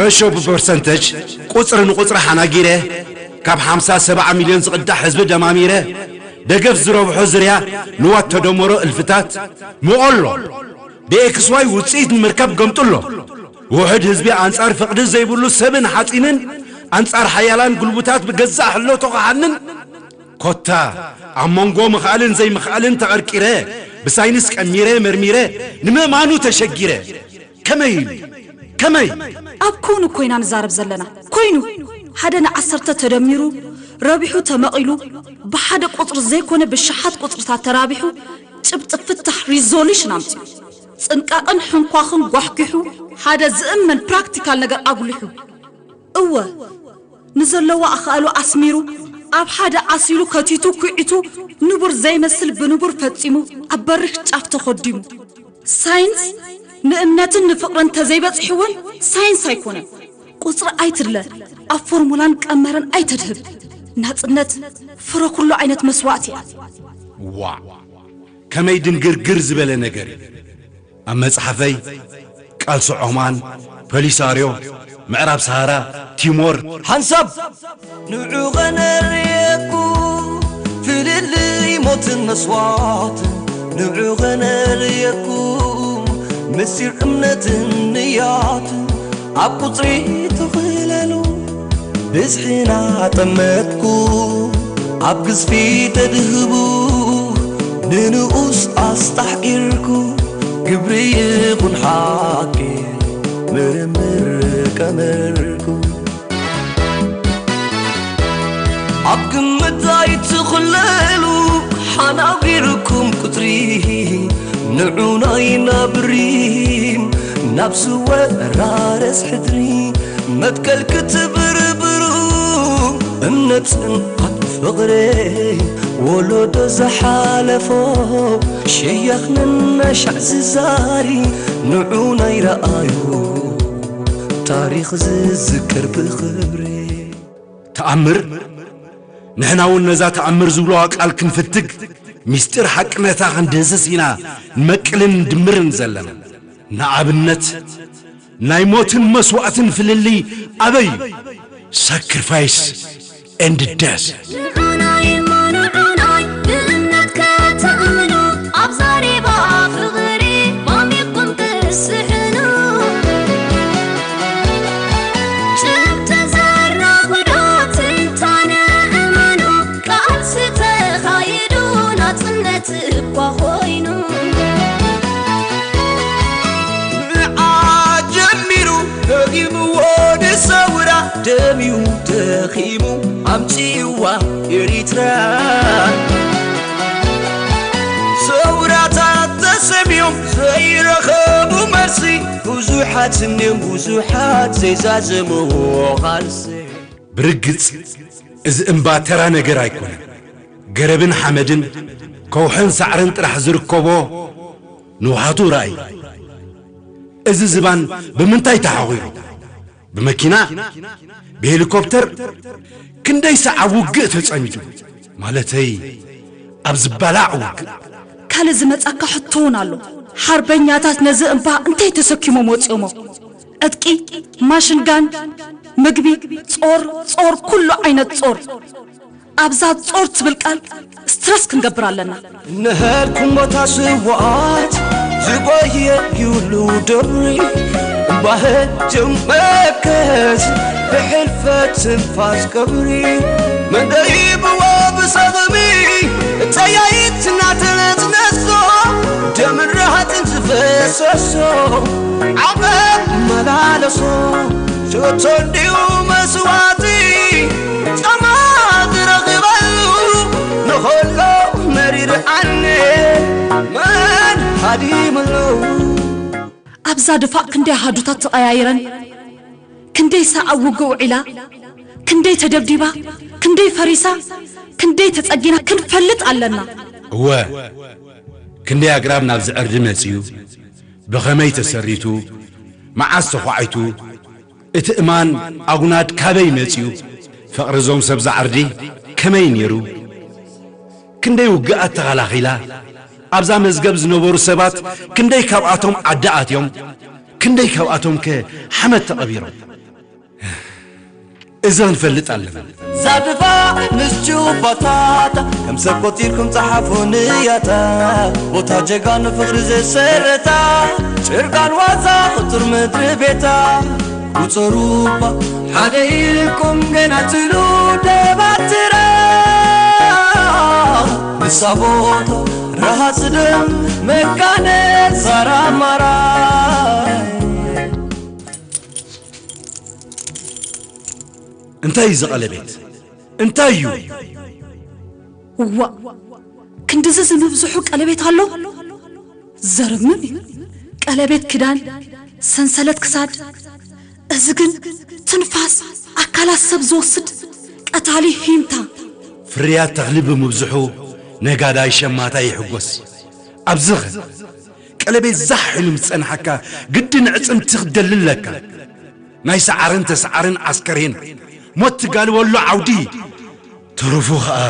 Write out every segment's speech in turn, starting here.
በሾ ብፐርሰንተጅ ቁጽሪ ንቁጽሪ ሓናጊረ፣ ካብ ሓምሳ ሰብዓ ሚልዮን ዝቕዳሕ ህዝቢ ደማሚረ፣ ደገፍ ዝረብሖ ዝርያ ንዋት ተደመሮ እልፍታት፣ ምቖሎ ብኤክስዋይ ውጽኢት ንምርካብ ገምጥሎ። ውሑድ ህዝቢ ኣንጻር ፍቕዲ ዘይብሉ ሰብን ሓጺንን፣ ኣንጻር ሓያላን ጉልቡታት ብገዛእ ሕሎ ተኸሓንን። ኮታ ኣብ መንጎ ምኽኣልን ዘይምኽኣልን ተቐርቂረ፣ ብሳይንስ ቀሚረ መርሚረ፣ ንምእማኑ ተሸጊረ። ከመይ ኢሉ? ከመይ? ኣብ ኮይኑ ኮይና ንዛረብ ዘለና። ኮይኑ ሓደ ንዓሰርተ ተደሚሩ ረቢሑ ተመቒሉ ብሓደ ቁፅሪ ዘይኮነ ብሽሓት ቁፅርታት ተራቢሑ ጭብጢ ፍታሕ ሪዞሉሽን ኣምፂኡ ፅንቃቕን ሕንኳኽን ጓሕጒሑ ሓደ ዝእመን ፕራክቲካል ነገር ኣጉሊሑ እወ ንዘለዎ ኣኻእሎ ኣስሚሩ ኣብ ሓደ ዓሲሉ ከቲቱ ኩዒቱ ንቡር ዘይመስል ብንቡር ፈፂሙ ኣብ በሪኽ ጫፍ ተኾዲሙ። ሳይንስ ንእምነትን ንፍቕርን ተዘይበፂሕወን ሳይንስ ኣይኮነን። ቁፅሪ ኣይትድለ ኣብ ፎርሙላን ቀመርን ኣይተድህብ። ናፅነት ፍረ ኩሉ ዓይነት መስዋእቲ እያ። ዋእ ከመይ ድንግርግር ዝበለ ነገር እዩ። ኣብ መጽሓፈይ ቃልሲ ዖማን፣ ፖሊሳርዮ፣ ምዕራብ ሰሃራ፣ ቲሞር፣ ሓንሳብ ንዑ ኸነርእየኩም ፍልልይ ሞትን መስዋእትን ንዑ ኸነርእየኩም ምስጢር እምነትን ንያትን ኣብ ቁጽሪ ትኽለሉ ብዝሕና ጠመትኩ ኣብ ግዝፊ ተድህቡ ንንኡስ ኣስጣሕ ኢርኩ ግብሪ ይኹን ሓቂ ምርምር ቀመርኩ ኣብ ግምት ኣይትኽለሉ ሓናጊርኩም ቁጽሪ ንዑናይ ናብሪ ናብ ዝወራረስ ሕድሪ መትከል ክትብርብሩ እምነት ጽንዓት ፍቕሪ ወለዶ ዝሓለፎ ሸያኽ ነናሻዕ ዝዛሪ ንዑናይ ረኣዩ ታሪኽ ዝዝክር ብኽብሪ ተኣምር ንሕና እውን ነዛ ተኣምር ዝብልዋ ቃል ክንፍትግ ምስጢር ሓቅነታ ክንድህስስ ኢና ንመቅልን ንድምርን ዘለና ንኣብነት ናይ ሞትን መስዋእትን ፍልልይ ኣበይ እዩ ሳክሪፋይስ ኤንድ ደስ ንዑናይ እሞ ንዑናይ ብእምነት ከተእምኑ ኣብ ዛሬባ ፍቕሪ ማሚቕኩም ትስሕኑ ጭብጢ ዘራኽዶ ትንታነ እመኑ ቃልሲ ተኻይዱ ናጽነት እኳ ኮይኑ ንዓ ጀሚሩ ደጊምዎ ንሰውራ ደምዩ ደኺሙ ኣምጺዋ ኤሪትራ ሰውራታት ተሰምዮም ዘይረኸቡ መልሲ ብዙሓት እኒዮም ብዙሓት ዘይዛዘምዎ ቓልሲ ብርግጽ እዚ እምባ ተራ ነገር ኣይኮነን። ገረብን ሓመድን ከውሕን ሳዕርን ጥራሕ ዝርከቦ ንውሓቱ ራእይ። እዚ ዝባን ብምንታይ ተሓኺሩ? ብመኪና? ብሄሊኮፕተር? ክንደይ ሰዓብ ውግእ ተጸሚዱ? ማለተይ ኣብ ዝባላዕ ውግእ። ካልእ ዝመጻካ ሕቶ እውን ኣሎ። ሓርበኛታት ነዚ እምባ እንታይ ተሰኪሞም ወጺኦሞ? ዕጥቂ፣ ማሽንጋን፣ ምግቢ፣ ጾር፣ ጾር፣ ኩሉ ዓይነት ጾር። ኣብዛ ጾር ትብል ቃል ስትረስ ክንገብር ኣለና። ነሀርኩም ቦታ ስዋኣት ዝጎየ ይብሉ ደብሪ ባህጀም መከዝ ብሕልፈት ትንፋስ ቀብሪ መደይብዎ ብሰቕሚ እጸያይት እናተነጽነሶ ደምን ረሃጽን ዝፈሰሶ ዓቐብ መላለሶ ሸቶ እንዲዩ መስዋእቲ ጻማ ዝረኽበሉ ንኸሎ መሪር ኣነ መን ሃዲምሉ ኣብዛ ድፋዕ ክንደይ ኣሃዱታት ተቐያይረን ክንደይ ሰዓብ ውግእ ውዒላ ክንደይ ተደብዲባ ክንደይ ፈሪሳ ክንደይ ተጸጊና ክንፈልጥ ኣለና። እወ ክንደይ ኣግራብ ናብዚ ዕርዲ መጺኡ፣ ብኸመይ ተሰሪቱ፣ መዓስ ተዃዒቱ፣ እቲ እማን ኣጉናድ ካበይ መጺኡ፣ ፍቕሪ እዞም ሰብ ዝዓርዲ ከመይ ነይሩ፣ ክንደይ ውግኣት ተኸላኺላ፣ ኣብዛ መዝገብ ዝነበሩ ሰባት ክንደይ ካብኣቶም ዓዲ ኣትዮም፣ ክንደይ ካብኣቶም ከ ሓመድ ተቐቢሮም። እዛ ንፈልጥ ኣለና። ዛድፋ ምስ ጁባታታ ከም ሰብ ቆጺርኩም ጸሓፉ ንያታ። ቦታ ጀጋኑ ፍቕሪ ዝሰረታ ጭርቃን ዋዛ ቁጽር ምድሪ ቤታ። ቁጽሩባ ሓደ ኢልኩም ገና ትሉ ደባትራ። ንሳ ቦታ ረሃጽ ደም መካነ ዛራ ማራይ። እንታይ እዩ እዚ ቀለቤት? እንታይ እዩ? እዋእ፣ ክንድዚ ዝምብዝሑ ቀለቤት ኣሎ? ዘርምም እዩ። ቀለቤት ክዳን፣ ሰንሰለት ክሳድ፣ እዚ ግን ትንፋስ ኣካላት ሰብ ዝወስድ ቀታሊ ሂምታ። ፍርያት ተኽሊ ብምብዝሑ ነጋዳይ ሸማታይ ይሕጎስ። ኣብዚኸ ቀለቤት ዛሕ ኢሉ ምስ ጸንሓካ ግድን ኣዕጽምቲ ክትደሊ ኣለካ። ናይ ሰዓርን ተሰዓርን ዓስከሬን ሞት ትጋልበሉ ዓውዲ ተረፉ ኸኣ።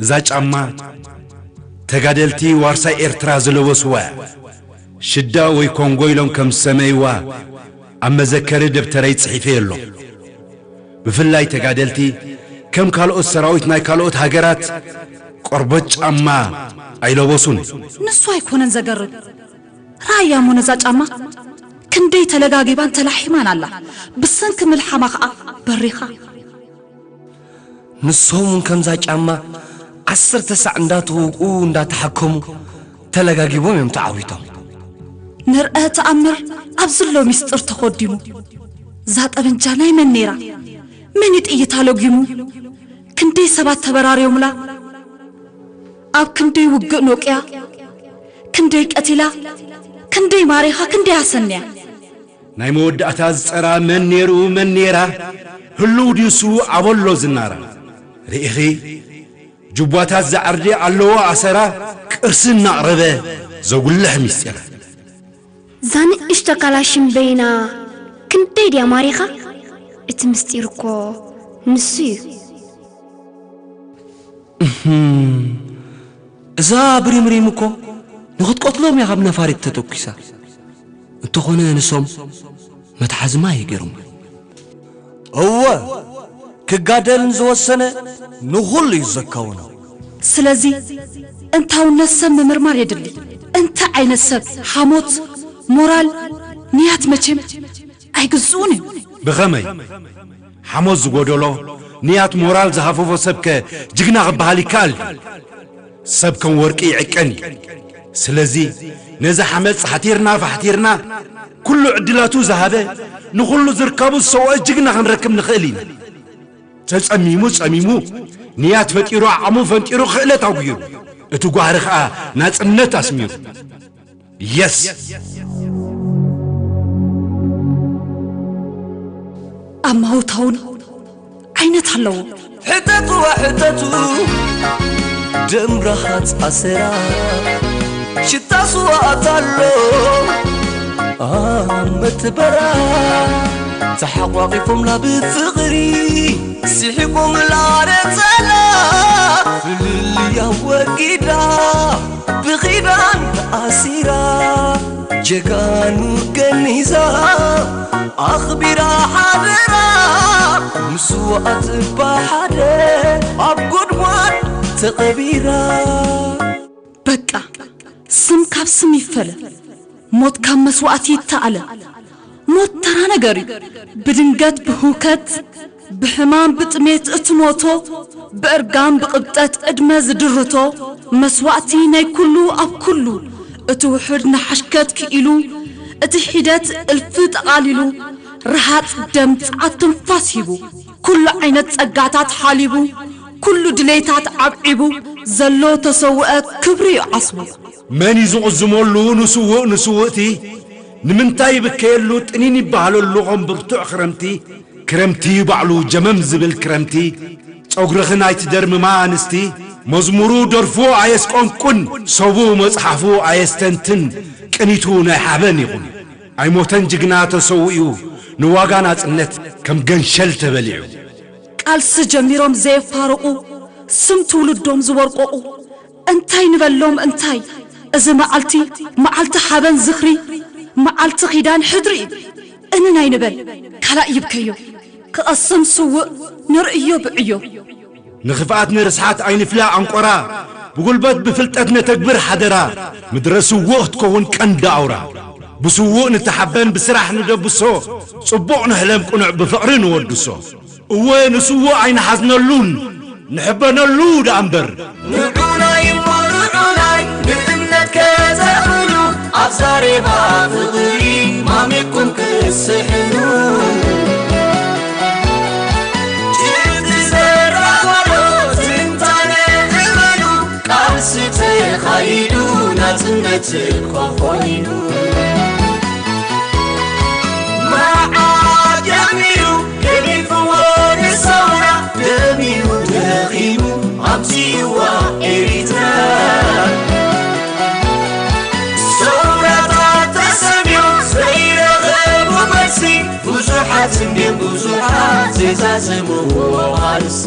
እዛ ጫማ ተጋደልቲ ዋርሳይ ኤርትራ ዝለበስዋ እያ። ሽዳ ወይ ኮንጎ ኢሎም ከም ዝሰመይዋ ኣብ መዘከሪ ደብተረይ ጽሒፈ ኣሎ። ብፍላይ ተጋደልቲ ከም ካልኦት ሰራዊት ናይ ካልኦት ሃገራት ቆርበት ጫማ ኣይለበሱን። ንሱ ኣይኮነን ዘገርም። ረኣያ እሞ ነዛ ጫማ ክንደይ ተለጋጊባን ተላሒማን ኣላ። ብሰንኪ ምልሓማ ኸኣ በሪኻ። ንሶም እውን ከምዛ ጫማ ዓሰርተ ሳዕ እንዳተወግኡ እንዳተሓከሙ ተለጋጊቦም እዮም ተዓዊቶም። ንርአ ተኣምር ኣብዚ ኣሎ ሚስጥር ተኾዲኑ። እዛ ጠበንጃ ናይ መን ነይራ? መን እዩ ጥይታ ለጒሙ? ክንደይ ሰባት ተበራርዮምላ? ኣብ ክንደይ ውግእ ኖቅያ? ክንደይ ቀቲላ? ክንደይ ማሪኻ? ክንደይ ኣሰንያ? ናይ መወዳእታ ዝጸራ መን ነይሩ መን ነይራ? ህሉው ድዩ ስዉእ ኣበሎ ዝናራ? ርኢኺ ጁባታት ዝዓርዲ ኣለዎ ኣሰራ፣ ቅርሲ እናቕረበ ዘጉልሕ ምስጢራ። እዛ ንእሽቶ ካላሽን በይና ክንደይ ድያ ማሪኻ? እቲ ምስጢር እኮ ንሱ እዩ። እዛ ብሪምሪም እኮ ንኽትቀትሎም እያ ካብ ነፋሪት ተተኲሳ። እንተኾነ ንሶም መትሓዚ ማይ ገይሮም። እወ ክጋደል ንዝወሰነ ንኹሉ እዩ ዘካውኖ። ስለዚ እንታውነት ሰብ ምምርማር የድሊ። እንታይ ዓይነት ሰብ፣ ሓሞት፣ ሞራል፣ ንያት መቸም ኣይግዝኡን እዮም። ብኸመይ? ሓሞት ዝጎደሎ፣ ንያት ሞራል ዝሃፈፎ ሰብከ ጅግና ክበሃል ይከኣል ድዩ? ሰብ ከም ወርቂ ይዕቀን እዩ። ስለዚ ነዚ ሓመጽ ሓቲርና ፋሕቲርና ኩሉ ዕድላቱ ዝሃበ ንኹሉ ዝርካቡ ዝሰውአ ጅግና ክንረክብ ንኽእል ኢና። ተጸሚሙ ጸሚሙ ንያት ፈጢሩ ዓቕሙ ፈንጢሩ ክእለት ኣጉሂሩ እቲ ጓህሪ ኸኣ ናጽነት ኣስሚሩ። የስ! ኣማውታውን ዓይነት ኣለዎ። ሕተትዋ ሕተቱ ደም ረሃጽ ኣሰራ ሽታ ስዋኣት ኣሎ ኣብ መትበራ ተሓቋቂፎምላ ብፍቕሪ ስሒቆም ላረጸላ ፍልልያ ወጊዳ ብኺዳን ተኣሲራ ጀጋኑ ገኒዛ ኣኽቢራ ሓደራ ምስዋኣት ባሓደ ኣብ ጎድጓድ ተቐቢራ። በቃ ስም ካብ ስም ይፈለ፣ ሞት ካብ መስዋእቲ ይተኣለ። ሞት ተራ ነገር እዩ። ብድንገት ብህውከት ብሕማም ብጥሜት እትሞቶ፣ ብእርጋን ብቕብጠት ዕድመ ዝድርቶ፣ መስዋእቲ ናይ ኩሉ ኣብ ኩሉ፣ እቲ ውሑድ ንሓሽከት ክኢሉ፣ እቲ ሒደት እልፊ ጠቓሊሉ፣ ረሃጽ ደም ጸዓት ትንፋስ ሂቡ፣ ኩሉ ዓይነት ጸጋታት ሓሊቡ፣ ኩሉ ድሌታት ኣብዒቡ፣ ዘሎ ተሰውአ ክብሪ እዩ ዓስቡ። መን እዩ ዝቕዝመሉ ንስውእ ንስውእቲ? ንምንታይ ይብከየሉ ጥኒን ይበሃለሉ ኸም ብርቱዕ ክረምቲ? ክረምቲ ባዕሉ ጀመም ዝብል ክረምቲ፣ ጸጉርኽን ኣይትደርምማ ኣንስቲ፣ መዝሙሩ ደርፉ ኣየስቆንቁን፣ ሰቡ መጽሓፉ ኣየስተንትን፣ ቅኒቱ ናይ ሓበን ይኹን። ኣይሞተን ጅግና ተሰዊኡ፣ ንዋጋ ናጽነት ከም ገንሸል ተበሊዑ። ቃልሲ ጀሚሮም ዘየፋርቑ፣ ስም ትውልዶም ዝወርቆቑ፣ እንታይ ንበሎም እንታይ? እዚ መዓልቲ መዓልቲ ሓበን ዝኽሪ መዓልቲ ኺዳን ሕድሪ እዩ። እንን ኣይንበል፣ ካልእ ይብከዮ። ክቐስን ስውእ ንርእዮ ብዕዮ። ንኽፍኣት ንርስሓት ኣይንፍላ ኣንቆራ። ብጉልበት ብፍልጠት ነተግብር ሓደራ። ምድረ ስውእ ክትከውን ቀንዲ ኣውራ። ብስውእ ንተሓበን ብስራሕ ንደብሶ። ጽቡቕ ንሕለም ቅኑዕ ብፍቕሪ ንወድሶ። እወ ንስውእ ኣይንሓዝነሉን፣ ንሕበነሉ ደኣ እምበር። ንዑናይ እሞ ንዑናይ ንእምነት ከተኽእሉ ኣብ ዛሬባ ፍቕሪ ማሚቕኩም ክትስሕኑ። ጭብጢ ዘራኸሎ ትንታነ እመኑ፣ ቃልሲ ተኻይዱ ናጽነት እኮ ኾይኑ። መዓት ጀሚሩ ገዲፍዎ ንሰውራ ደሚሩ ደኺሙ ኣምጺእዋ ኤሪትራ። ሰውራታት ተሰምዮ ዘይረኸቡ መልሲ ብዙሓት እንድዮም ብዙሓት ዘዛዘምዎ ቃልሲ።